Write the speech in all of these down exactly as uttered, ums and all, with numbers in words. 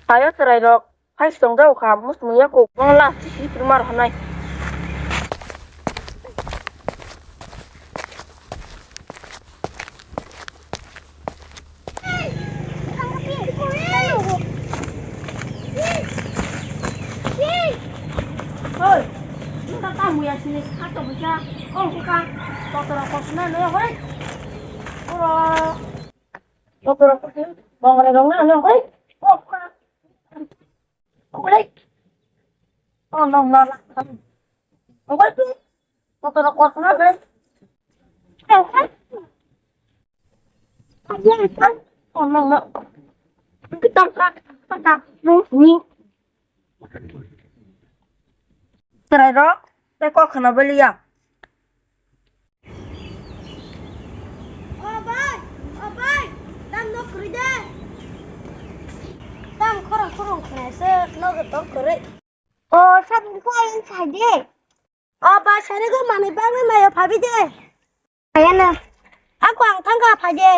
Ayo chwrairok, hai songda ukha, musmung ya kok, bong la, sisi, sisi, mar hanai. Oi, nung ta tamo ya sini, kha to bisa, kong kha, kotora kotora na, hoi. Oro. Kotora kotora, bong rok na, hoi. Kong kha. Okolai. Oh, no, no, no. Okolai tu. Kotora kotora na. Oh, no, no. Kita tak, tak, tak. Ni. Chwrairok, tei kok khna baliya. O bai, o bai, tam nok kwrwi de. Tam khorang khorang khna se, nogo tong kwrwi. O, sabun ko ayang sai de. O bai, sari go manwi bagwi mayo phabi de. Ayana. Ako ang thangka phaje.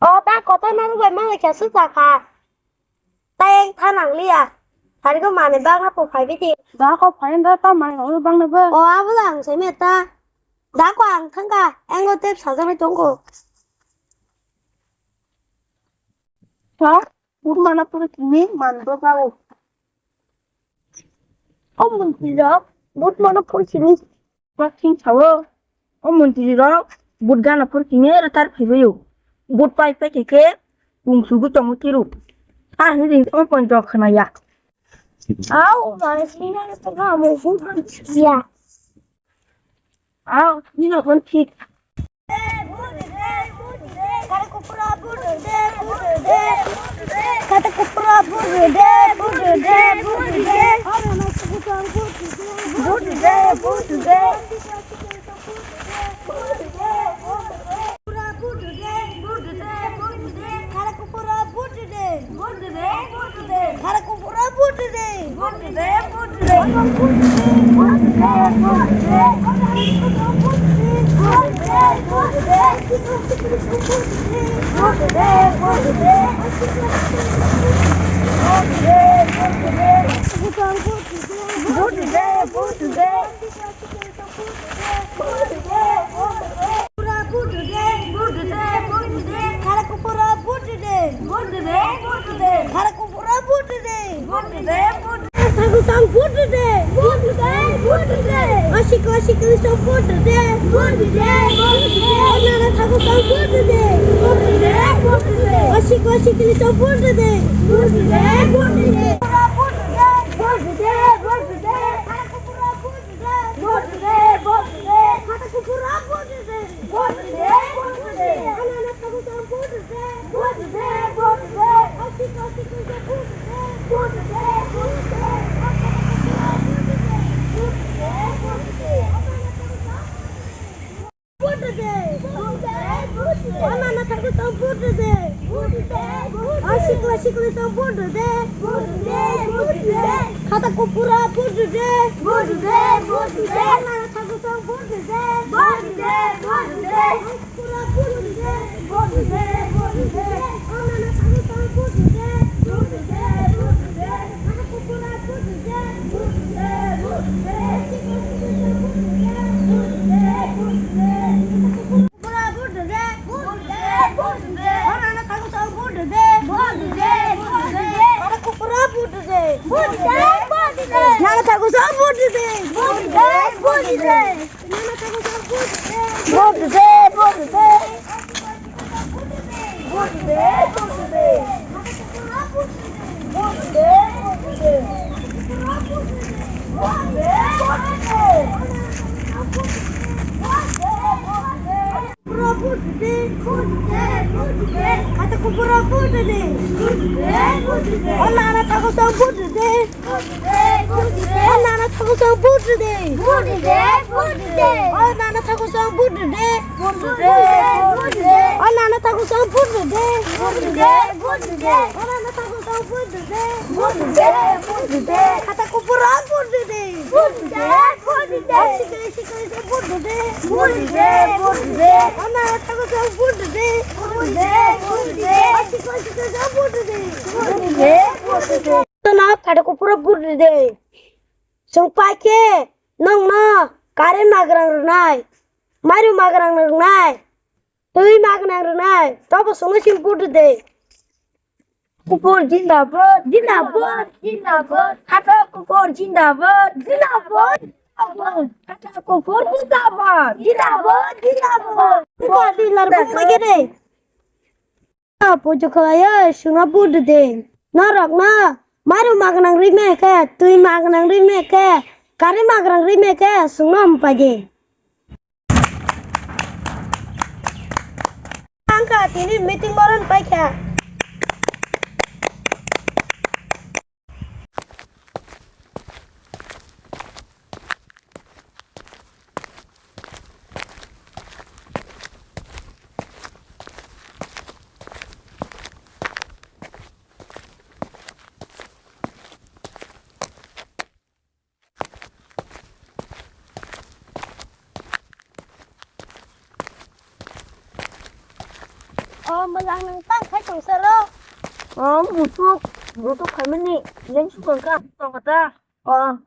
O ta kotor ma rubai ma khe su sa kha. Tei thanang liya. Sari ko mani bagna po phai biti. Da ko phai da ta mani bagna ba. O abo lang se me ta. Da ko ang thangka engo tep sa jabai tongko. Sa pur mana pur kini man do ba o. O mun ti jok but mana pur kini. Baksin sao, o montri rok but gana phur kini rwtar phaibaio. But pai pai khe khe tung sugu tongo kiru. A hini ring tong pon jok khna ya. Au, ma sina to ga mo but ban ya. Au, ni no kon thik. Kata kupra buru de, buru de, buru de. Buru de, buru de. Kara kupra buru de, buru de. Kara kupra buru de. Buru de, buru de. Kara kupra buru de. Vote today, vote today. Kara kupra vote today. Vote today, vote today. Thagu tang vote today. Vote today, vote today. Asik asik lisa vote today. Vote today, vote today. Nana thagu tang vote today. Vote today, vote today. Asik asik lisa vote today. Vote today, vote today. Vote today, vote today. Kara kupra vote today. Vote today, vote today. Kara kupra vote today. Vote today, vote today. Ana na thagu tang vote today. Vote today, vote today. Asik asik lisa vote today. Vote today, vote today. Vote today, vote today. Vote today. Vote today, vote today. Ana na thagu tang vote today. Vote today, vote today. Asik asik lisa vote today. Vote today, vote today. Kata kupra vote today. Vote today, vote today. Ana na thagu tang vote today. Vote today, vote today. Nana thagu sa vote today. Vote today, vote today. Vote today, vote today. Vote today, vote today. Vote today, vote today. Vote today, vote today. Vote today, vote today. Vote today, vote today. Kata kupra vote today. Vote today, vote today. Ona ana thagu sa vote today. Vote today, vote today. Ona ana Thakusong vote rwdi. Vote rwdi, vote rwdi. O nana thakusong vote rwdi. Vote rwdi, vote rwdi. O nana thakusong vote rwdi. Vote rwdi, vote rwdi. O nana thakusong vote rwdi. Vote rwdi, vote rwdi. Khata kuphur rok vote rwdi. Vote rwdi, vote rwdi. O sikri sikri se vote rwdi. Vote rwdi, vote rwdi. O nana thakusong vote rwdi. Vote rwdi, vote rwdi. O sikri sikri se vote rwdi. Vote rwdi, vote rwdi. Tono khata kuphur rok vote rwdi. Chwng pai khe nwng no current magrang rwnai, mairum magrang rwnai, twi magrang rwnai, tobo chwngno chini vote rwdi. Kuphur jindabad, jindabad, jindabad. Khata kuphur jindabad, jindabad, jindabad. Khata kuphur jindabad, jindabad, jindabad. Kuphur jindabad. Pujo khlaiwi chwngno vote rwdi. Norokno mairum magnang rwmani khe, twi magnang rwmani khe, current magrang rwmani khe chwngno hampai di. Ang kha tini meeting boron paikha. O, mwlang nang tang khai tong sero. O, musuk, musuk khaimani leng sukang kha tong kata. O,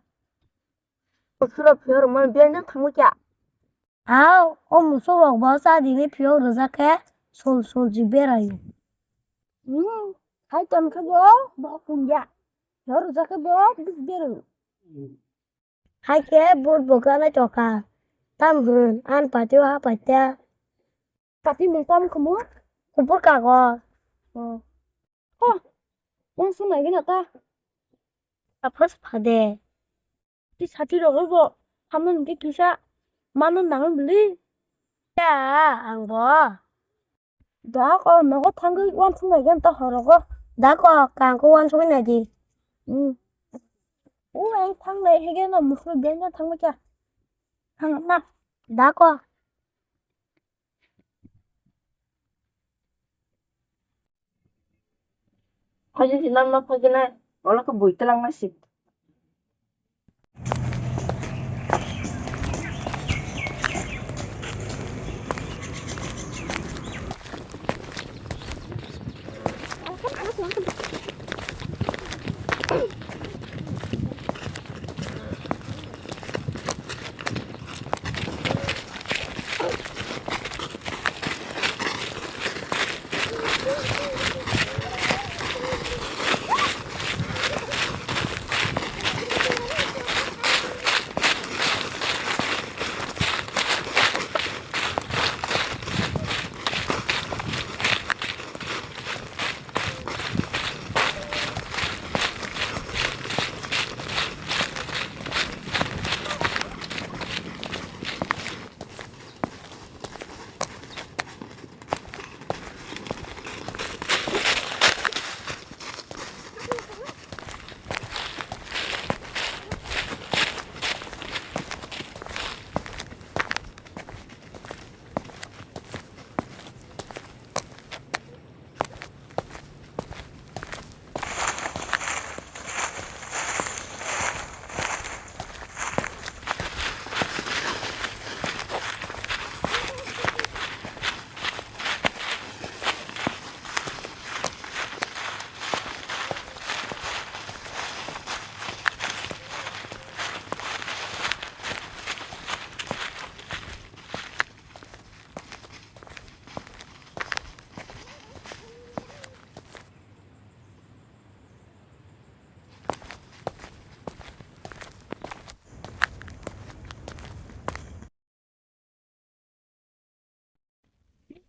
musuk rok phiyo rwmani beng nang thangwi kya. Hao, o musuk rok bo cha dini phiyo rwjak khe sul sul ji beraio. Hmm, hai ton khe bo, bo pungya. Phiyo rwjak khe bo beraio. Hai khe vote bo gana choka. Tam hwn, an patio ha paita. Pati mung tam khumu? Kupur kago. Oh. Oh. Mung sung nai gina ta. Apos phade. Ti sati rogo bo. Hamno nungke kisa. Mano nang beli. Ya, ang bo. Da ko nogo thangwi uansuk nai gen ta horogo. Da ko kangko uansuk nai di. Hmm. O ang thang nai hege no musuk gen no thangwi kya. Thang na. Da ko. Hajin si nam nok hajin na. Ola ko bui telang na si.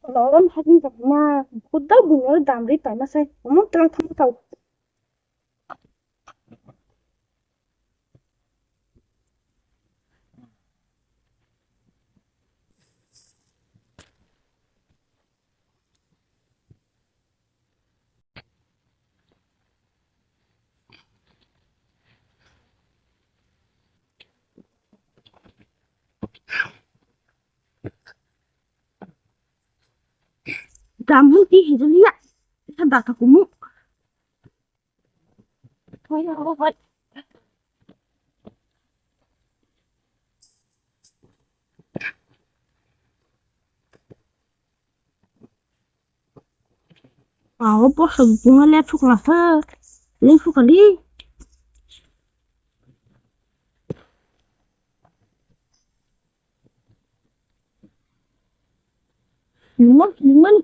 Lorom hajin jak ma, kudda bungo damri paima sai, omo twlang thang tau. Kamu ti hijau ya. Sa data kumu. Hoi, hoi, hoi. Aw, bosa bunga le thukla ha. Le thukali. Limon, limon.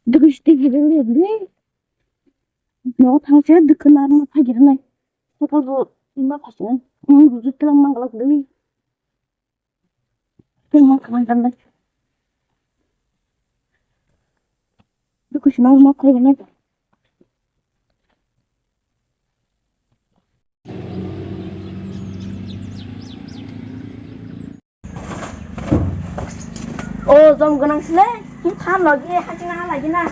Dukhusi twi gibin gibin. Nogo thangse dukhu narwkma phaijaknai. Sakal bo ima phaijaknai. Ang buji twlang manglak dwi. Twlang manglak dwi. Dukhusi narwkma phaijaknai. O jom gwnang sile, twi than logi haching ha lagi na.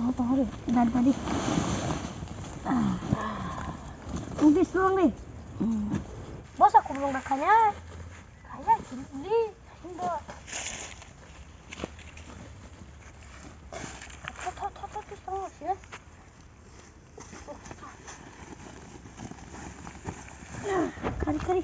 Oh, tahu deh, dari tadi. Ah. Udah suang deh. Hmm. Bosa kurung dah kaya. Kaya sini uli. Indo. Thot, thot, thot, thot, thot, thot, ya. Kari, kari.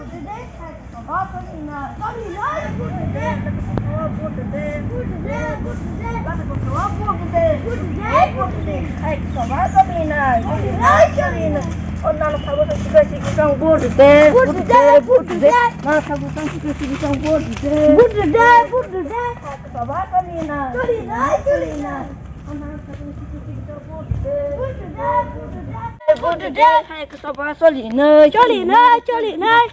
Vote today, hai khe soba choli nai. Choli nai, choli nai.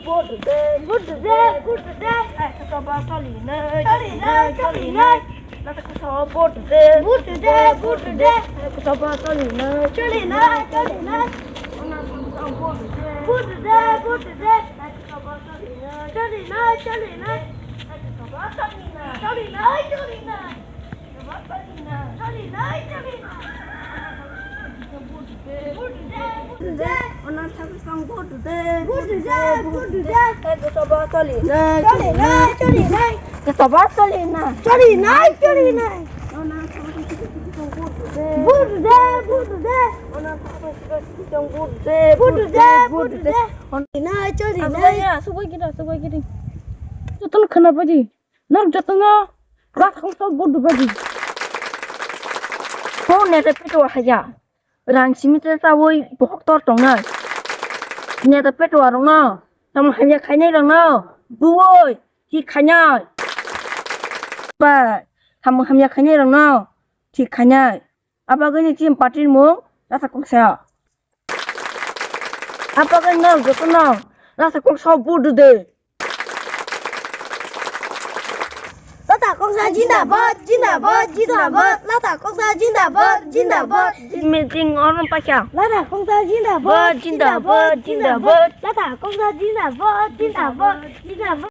Vote today, vote today, vote today. Hai khe soba choli nai. Choli nai, choli nai. Nata khe soba vote today. Vote today, vote today. Hai khe soba choli nai. Choli nai, choli nai. Vote today, vote today. Hai khe soba choli nai. Choli nai, choli nai. Hai khe soba choli nai. Choli nai, choli nai. Jotono khwna baidi. Norok jotono rakhang tok bodu baidi. Bo neta peto haya. Rang simi te chawi bohok tor tongnai. Neta peto rokno. Tamo hamya khainai rokno. Buoi. Thik khainai. Ba. Tamo hamya khainai rokno. Thik khainai. Abagwini team party ni mung rasa kongsa. Abagwini no jotono rasa kongsa vote de. Tata kong Jindabad, jindabad, jindabad. Lata Koksa jindabad, jindabad. Meeting on pakya. Lata Koksa jindabad, jindabad, jindabad. Lata Koksa jindabad, jindabad, jindabad.